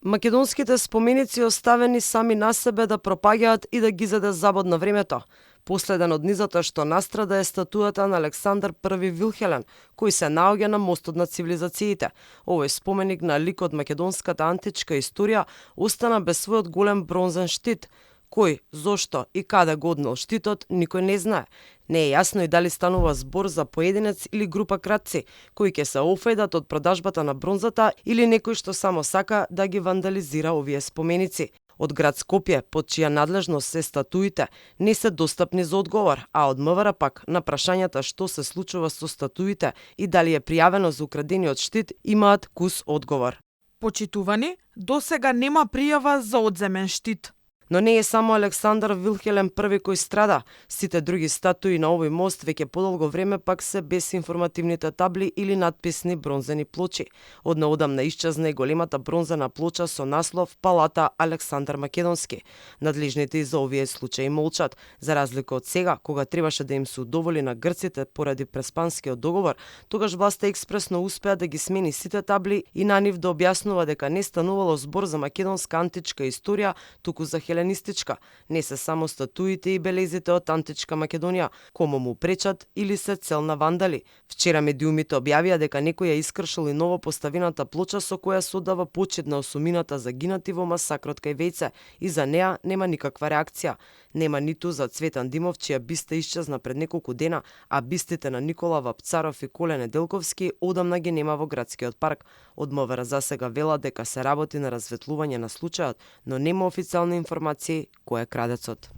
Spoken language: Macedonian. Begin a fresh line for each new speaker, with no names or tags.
Македонските споменици оставени сами на себе да пропаѓаат и да ги заде забод на времето. Последен од низата што настрада е статујата на Александар I Вилхелен, кој се наоѓа на мостот на цивилизациите. Овој споменик на лик од македонската античка историја остана без својот голем бронзен штит. Кој, зошто и каде го однел штитот, никој не знае. Не е јасно и дали станува збор за поединец или група кратци, кои ќе се офајдат од продажбата на бронзата или некој што само сака да ги вандализира овие споменици. Од град Скопје, под чија надлежност се статуите, не се достапни за одговор, а од МВР пак на прашањата што се случува со статуите и дали е пријавено за украдениот штит, имаат кус одговор.
Почитувани, досега нема пријава за одземен штит.
Но не е само Александар Вилхелен I кој страда. Сите други статуи на овој мост веќе подолго време пак се без информативните табли или надписни бронзени плочи. Од неодамна исчезна и големата бронзена плоча со наслов Палата Александар Македонски. Надлежните и за овие случаи молчат, за разлика од сега, кога требаше да им се удоволи на грците поради Преспанскиот договор, тогаш власта експресно успеа да ги смени сите табли и на нив да објаснува дека не станувало збор за македонска античка историја, туку за хеленистичка. Не се само статуите и белезите од античка Македонија, кому му пречат или се цел на вандали. Вчера медиумите објавија дека некој ја искршил и ново поставената плоча со која се одава почит на осумината загинати во масакрот кај Вејце и за неа нема никаква реакција. Нема ниту за Цветан Димов, чија биста исчезна пред неколку дена, а бистите на Никола Вапцаров и Коле Неделковски одамна ги нема во градскиот парк. Од МВР за сега вела дека се работи на разветлување на случајот, но нема официјални информации кој е крадецот.